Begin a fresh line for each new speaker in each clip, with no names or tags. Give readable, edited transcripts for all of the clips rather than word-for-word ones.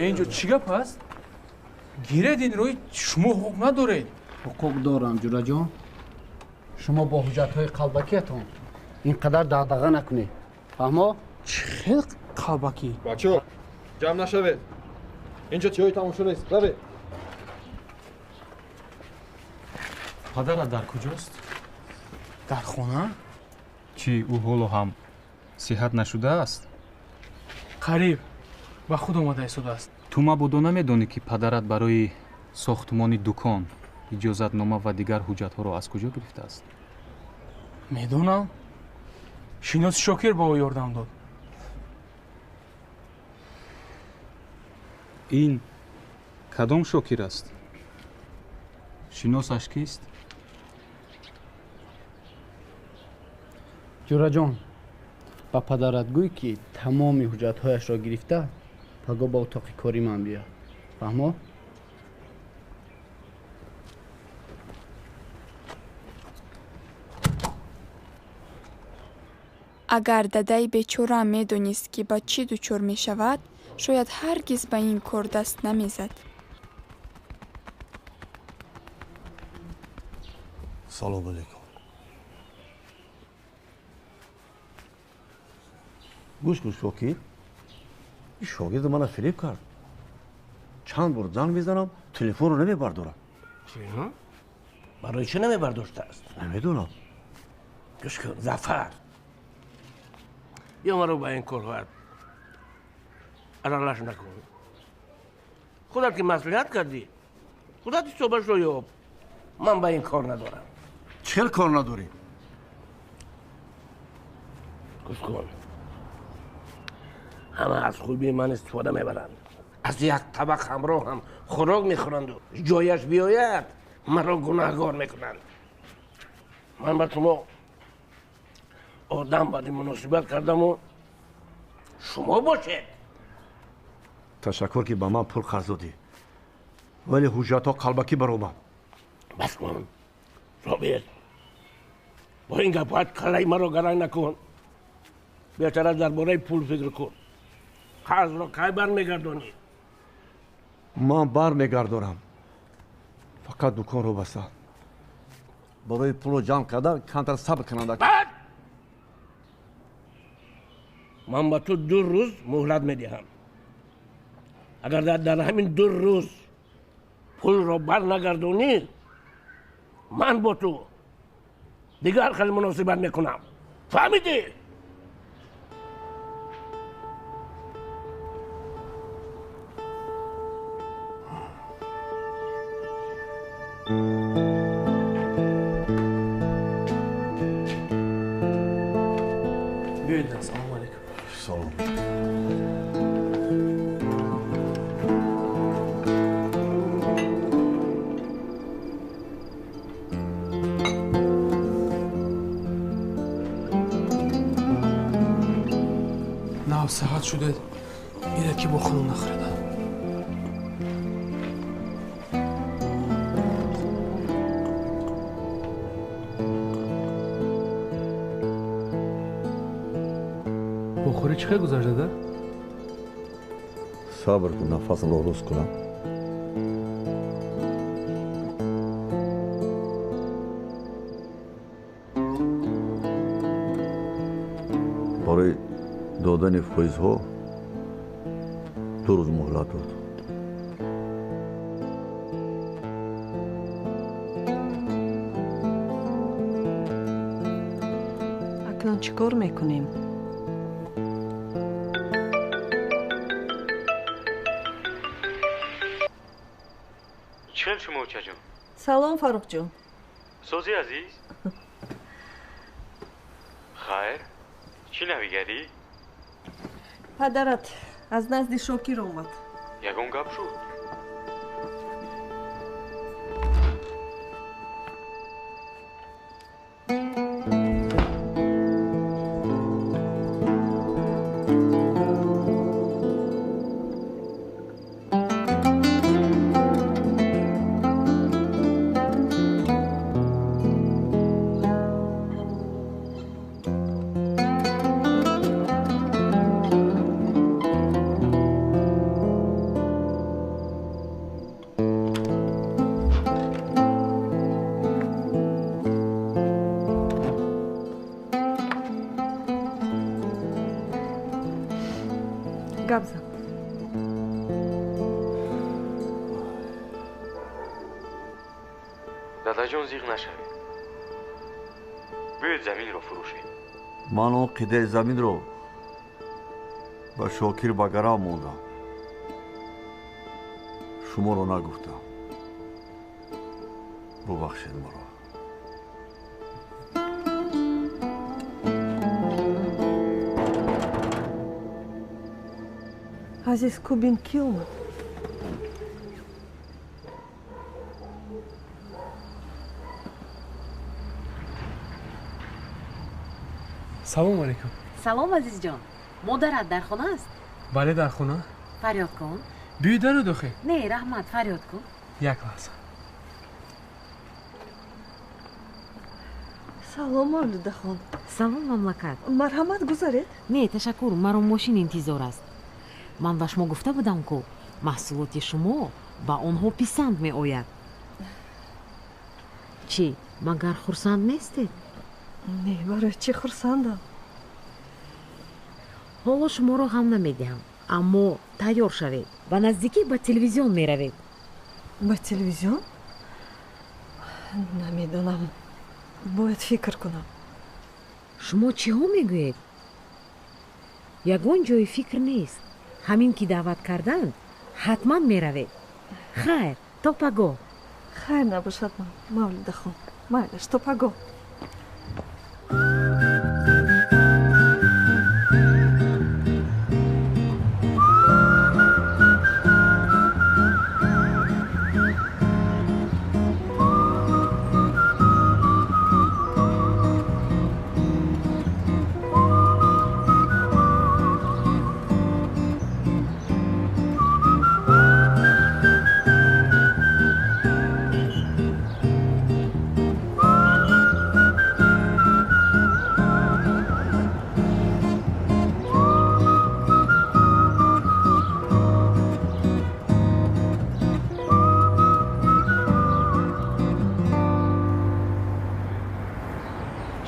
Инҷо чӣ гап аст? Гиред инро, шумо ҳуқуқ надоред.
Ҳуқуқ дорам, Ҷураҷон. Шумо бо ҳуҷҷатҳои қалбакиятон ин қадар дағдаға накунед. Фаҳмо?
Чӣ хел қалбакӣ?
Бачо, ҷамъ нашавед. Инҷо ҷои тамошо нест. Равед.
Падарат дар куҷост?
Дар хона?
Чӣ, ӯ ҳоло ҳам сиҳат нашудааст?
Қариб ба худ омада истодааст.
Ту мабодо намедонӣ, ки падарат барои сохтмони дукон иҷозатнома ва дигар ҳуҷҷатҳоро аз куҷо гирифтааст?
Медонам. Шиноси Шокир ба ӯ ёрдам дод.
Ин кадом Шокир аст? Шиносаш кист?
Ҷураҷон, ба падарат гӯй, ки тамоми ҳуҷҷатҳояшро гирифта паго ба утоқи кори ман биё. Фаҳмо?
Агар дадаи бечора медонист, ки ба чӣ дучор мешавад, шояд ҳаргиз ба ин кор даст намезад.
Салом алейкум. Гӯш кун, Шокир. Ин шогирд мана фиреб кард. Чанд бор занг мезанам, телефонро намебардорад.
Барои чӣ намебардоштааст?
Намедонам.
Гӯш кун, Зафар. Биё маро ба ин корҳоят аралаш накун. Худат ки маслиҳат кардӣ, худат ҳисобашро ёб. Ман ба ин кор надорам.
Чӣ хел кор надорӣ?
Гӯш кун, ҳама аз хубии ман истифода мебаранд. Аз як табақ ҳамроҳ ҳам хӯрок мехӯранду ҷояш биёяд маро гунаҳгор мекунанд. Ман ба шумо одам баъди муносибат кардаму шумо бошед.
Ташаккур, ки ба ман пул қарз додӣ, вале ҳуҷҷатҳо қалбакӣ баромад.
Бас кун, Собир. Бо ин гапҳоят каллаи маро гаранг накун. Беҳтар дар бораи пул фикр кун. Қарзро кай бармегардонӣ?
Ман бармегардонам. Фақат дуконро бастам. Барои пулро ҷамъ кардан камтар сабр кунанда.
Ман ба ту 2 рӯз муҳлат медиҳам. Агар дар ҳамин 2 рӯз пулро барнагардонӣ, ман бо ту дигар хел муносибат мекунам. Фаҳмидӣ?
Биёед, салому алейкум.
Салом.
Нав саҳат шудед, ире ки бо хунум нахӯрда. Бохӯрӣ чӣ хел гузашт, дада?
Сабр кун, нафасамро рост кунам. Барои додани фоизҳо 2 рӯз муҳлат дод.
Акнун чӣ кор мекунем?
Чӣ хел шумо, очаҷон?
Салом, Фаррухҷон.
Сози азиз? Хайр, чӣ навигарӣ?
Падарат аз назди Шокир омад.
Ягон гап шуд?
Гап зан.
Дадаҷон, зиғ нашавед. Биёед заминро фурӯшем.
Ман он қидаи заминро ба Шокир ба гарав мондам. Шуморо нагуфтам. Бубахшед маро.
Азиз, кубин кӣ омад?
Салом алейкум.
Салом, азизҷон. Модарат дар хона аст?
Бале, дар хона.
Фарёд кун.
Биёй даро дохил.
Не, раҳмат, фарёд кун.
Як лаҳза.
Салом, Мавлудахон.
Салом, мамлакат.
Марҳамат, гузаред.
Не, ташаккур, маро мошин интизор аст. Ман ба шумо гуфта будам, ку маҳсулоти шумо ба онҳо писанд меояд. Чӣ, магар хурсанд нестед?
Не, барои чӣ хурсандам?
Ҳоло шуморо ғам намедиҳам, аммо тайёр шавед. Ба наздикӣ ба телевизион меравед.
Ба телевизион? Намедонам. Бояд фикр кунам.
Шумо чиҳо мегӯед? Ягон ҷои фикр нест. Ҳамин ки даъват карданд, ҳатман меравед. Хайр, то пагоҳ.
Хайр набошад, Мавлудахон. Майлаш, то пагоҳ.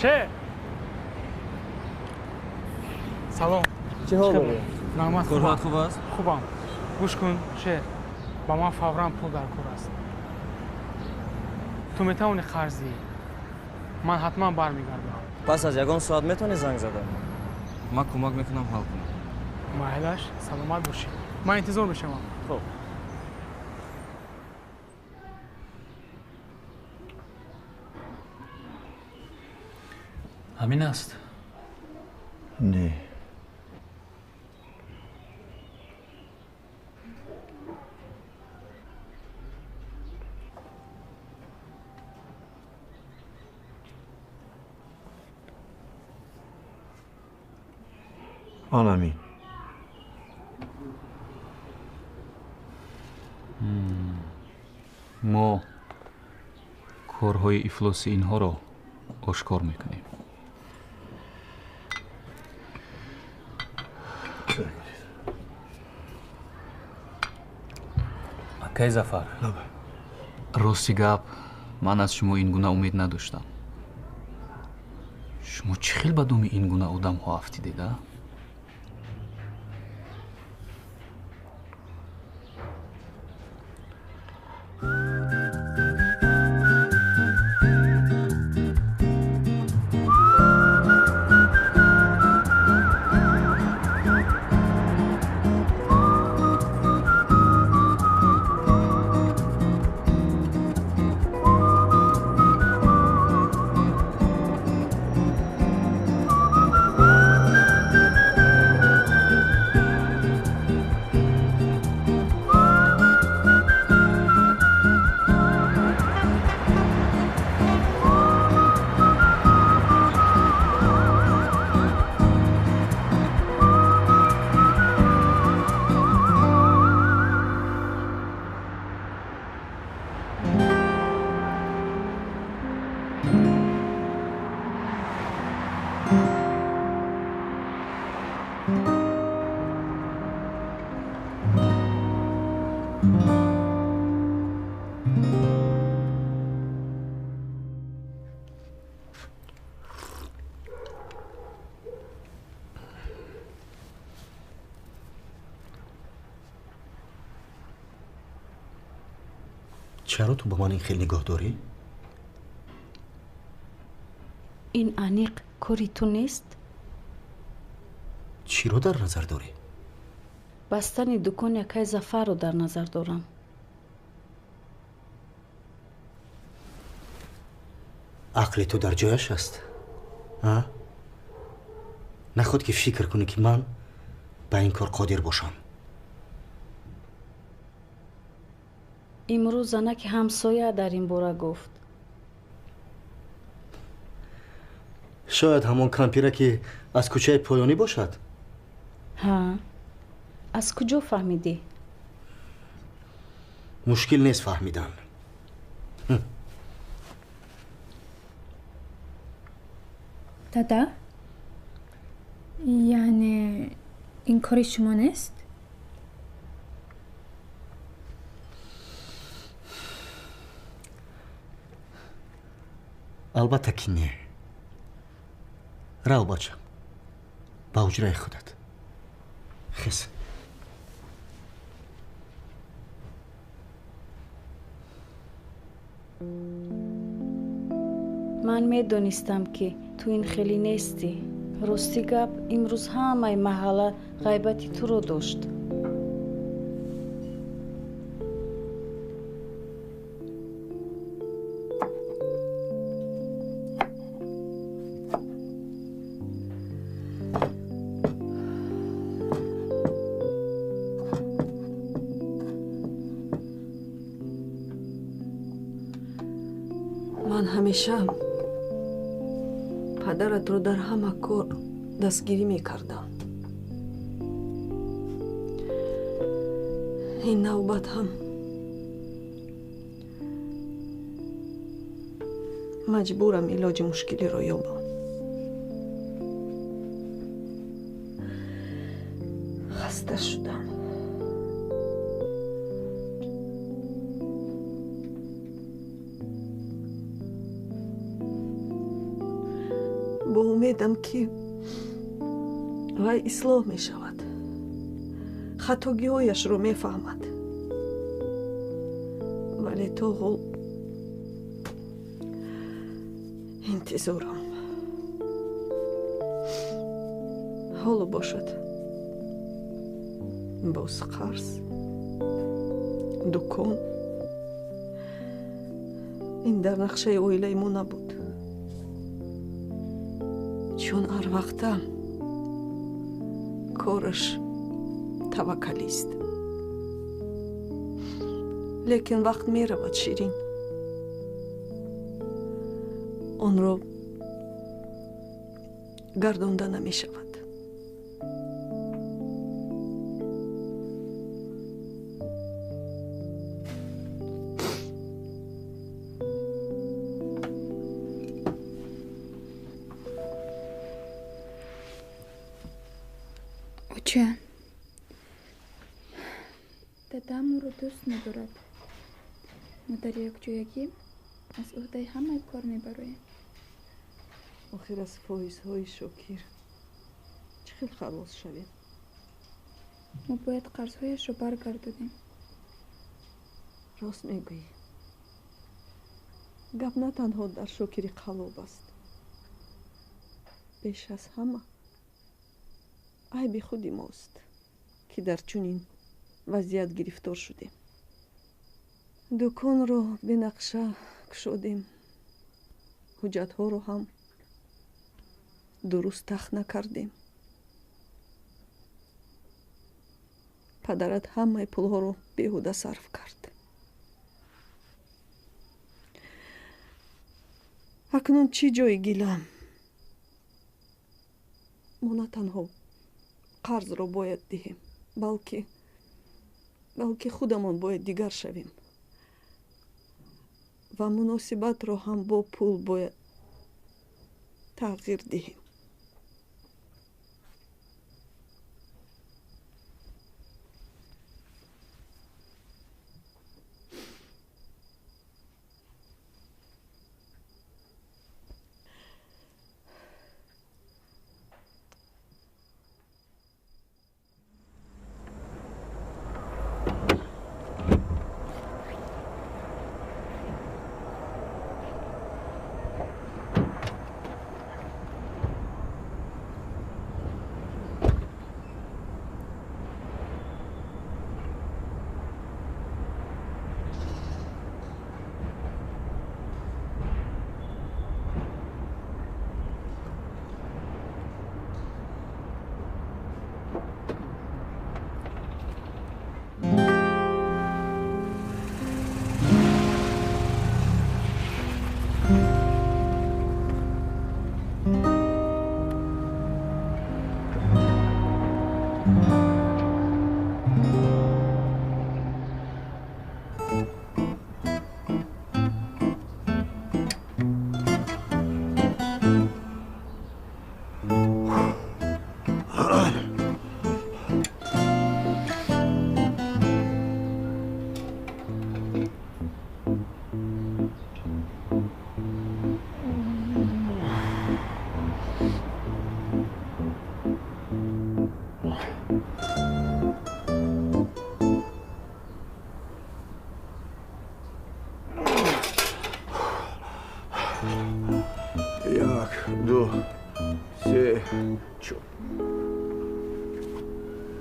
Шер! Салом.
Чӣ ҳол дорӣ?
Раҳмат.
Корҳоят хуб аст?
Хубам. Гӯш кун, Шер. Ба ман фавран пул дар кор аст. Ту метавонӣ қарз диҳӣ. Ман ҳатман бармегардам.
Пас аз ягон соат метавонӣ занг зада? Ман кӯмак мекунам ҳал кунам.
Майлаш, саломат бошӣ. Ман интизор мешавам.
Хуб.
Ҳамин аст?
Не. Анамин.
Мо корҳои ифлоси инҳоро ошкор мекунем. Акай Зафар, рости гап, ман аз шумо ин гуна умед надоштам. Шумо чӣ хел ба думи ин гуна одамҳо афтидед, а?
Чаро ту ба ман ин хел нигоҳ дорӣ?
Ин аниқ кори ту нест?
Чиро дар назар дорӣ?
Бастани дукони акай Зафарро дар назар дорам.
Ақли ту дар ҷояш аст? А? Наход ки фикр кунӣ, ки ман ба ин кор қодир бошам.
Имрӯз занаки ҳамсоя дар ин бора гуфт.
Шояд ҳамон кампира, ки аз кӯчаи поёнӣ бошад?
Ҳа, аз куҷо фаҳмидӣ?
Мушкил нест фаҳмидан.
Дада, яъне ин кори шумо нест?
Албатта ки не. Рав, бачам, ба ҳуҷраи худат. Хез.
Ман медонистам, ки ту ин хеле нестӣ. Рости гап, имрӯз ҳамаи маҳалла ғайбати туро дошт.
Ман ҳамеша падаратро дар ҳама кор дастгирӣ мекардам. Ин навбат ҳам маҷбурам илоҷи мушкилиро ёбам. Хаста шудам. Бо умедам, ки вай ислоҳ мешавад, хатогиҳояшро мефаҳмад, вале то ҳол интизорам. Ҳоло бошад боз қарз, дукон. Ин дар нақшаи оилаи мо набуд, чун ҳар вақта кораш таваккалист. Лекин вақт меравад, Ширин. Онро гардонда намешавад.
Оча, дадам ӯро дӯст медорад. Мо дар якҷоягӣ аз ӯҳдаи ҳамаи кор мебароем.
Охир аз фоизҳои Шокир чӣ хел халос шавем?
Мо бояд қарзҳояшро баргардонем.
Рост мегӯӣ. Гап на танҳо дар Шокири қаллоб аст. Беш аз ҳама айби худи мост, ки дар чунин вазъият гирифтор шудем. Дуконро бенақша кушодем, ҳуҷҷатҳоро ҳам дуруст тахт накардем. Падарат ҳамаи пулҳоро беҳуда сарф кард. Акнун чӣ ҷои гила? Мо на танҳо қарзро бояд диҳем, балки худамон бояд дигар шавем ва муносибатро ҳам бо пул бояд тағйир диҳем.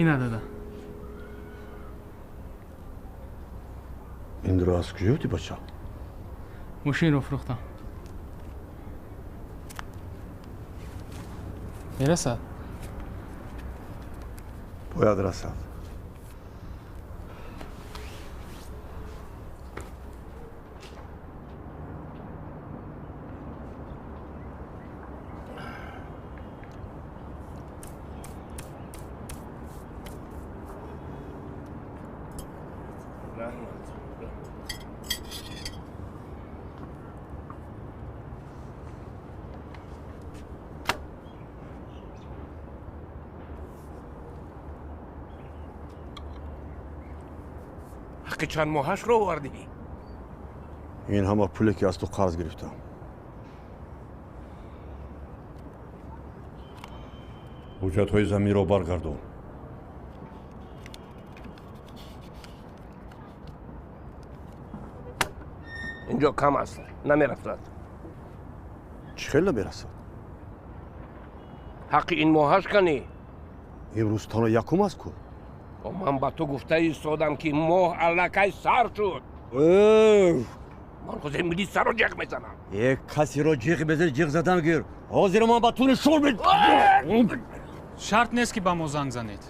Ина дада.
Инро аз куҷо ёфтӣ, бача?
Мошинро фурӯхтам. Мерасад?
Бояд расад.
Ҳаққи чанд моҳашро овардӣ?
Ин ҳама пуле ки аз ту қарз гирифтам. Ҳуҷҷатҳои заминро баргардон.
Инҷо кам аст, намерасад.
Чӣ хел намерасад?
Ҳаққи ин моҳаш канӣ?
Имрӯз танҳо якум аст ку?
Ман ба ту гуфта истодам, ки моҳ аллакай сар шуд. Ман ҳозир милисаро ҷиғ мезанам.
Е, касеро ҷиғ мезани, ҷиғ задан гир. Ҳозир ман ба ту нишон мед.
Шарт нест, ки ба мо занг занед.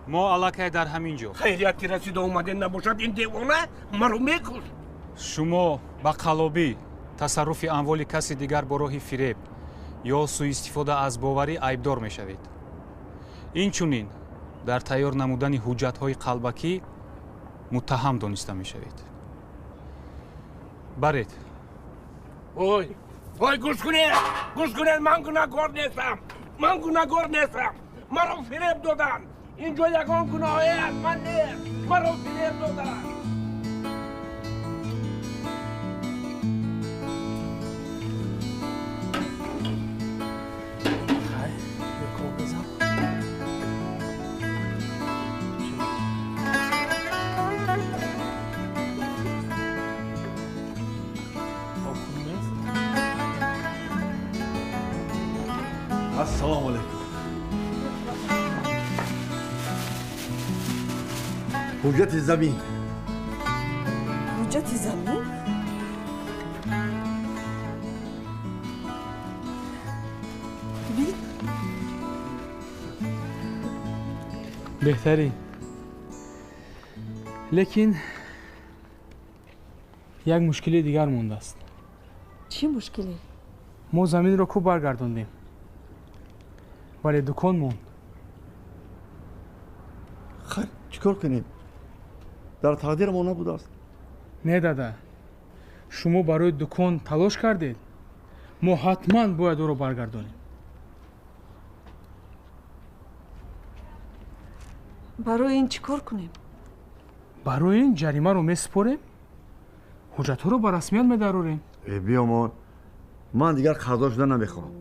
Мо аллакай дар ҳамин ҷо.
Хайрият ки расида омадем, набошад ин девона маро мекушт.
Шумо ба қаллобӣ, тасарруфи амволи каси дигар бо роҳи фиреб ё сӯистифода аз боварӣ айбдор мешавед. Инчунин дар тайёр намудани ҳуҷҷатҳои қалбакӣ муттаҳам дониста мешавед. Баред.
Ой, ой, гӯш кунед, гӯш кунед, ман гунаҳкор нестам, ман гунаҳкор нестам. Маро фиреб доданд. Инҷо ягон гуноҳе аз ман нест. Маро фиреб доданд.
Ассалому алайкум. Ҳуҷҷати замин.
Ҳуҷҷати замин? Бит?
Беҳтарин. Лекин як мушкили дигар мондааст.
Чӣ мушкиле?
Мо заминро кӯ баргардондем, вале дукон монд.
Хайр, чӣ кор кунем? Дар тақдири мо набудааст.
Не дада, шумо барои дукон талош кардед, мо ҳатман бояд ӯро баргардонем.
Барои ин чӣ кор кунем?
Барои ин ҷаримаро месупорем, ҳуҷҷатҳоро ба расмият медарорем.
Э, биёмон, ман дигар қарздор шуда намехоҳам.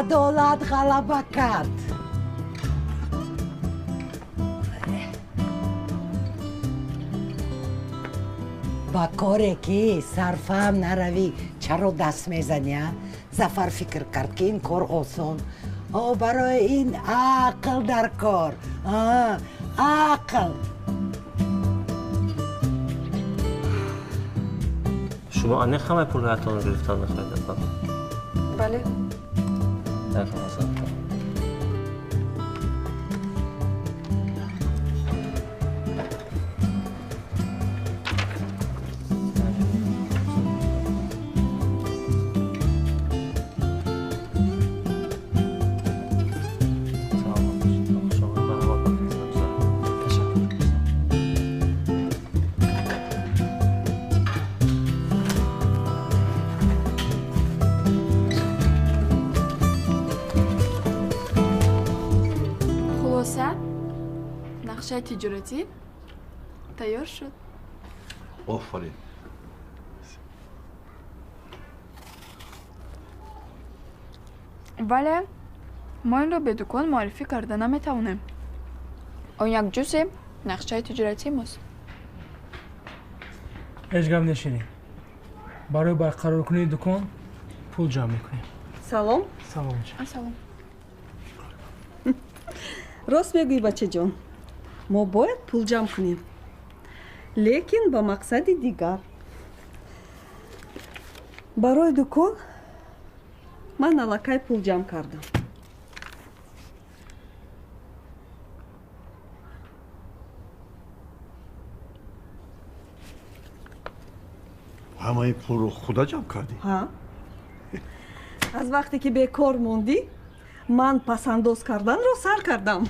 Адолат ғалаба кард. Ба коре ки сарфаҳм наравӣ, чаро даст мезанӣ, а? Зафар фикр кард, ки ин кор осон. О, барои ин ақл дар кор. Ақл.
Шумо аниқ ҳамаи пулҳоятонро гирифтан мехоҳед, апа?
Бале.
Хулоса, нақшаи тиҷоратӣ тайёр шуд.
Офарин.
Вале мо инро бе дукон муаррифӣ карда наметавонем. Он як ҷузъи нақшаи тиҷоратии мост.
Ҳеҷ гап не, Ширин. Барои барқароркунии дукон пул ҷамъ мекунем.
Салом.
Салом.
Салом.
Рост мегӯӣ, бачаҷон, мо бояд пул ҷамъ кунем, лекин ба мақсади дигар. Барои дукон ман аллакай пул ҷамъ кардам.
Ҳамаи пулро худа ҷамъ кардӣ?
Ҳа, аз вақте ки бекор мондӣ, ман пасандоз карданро сар кардам.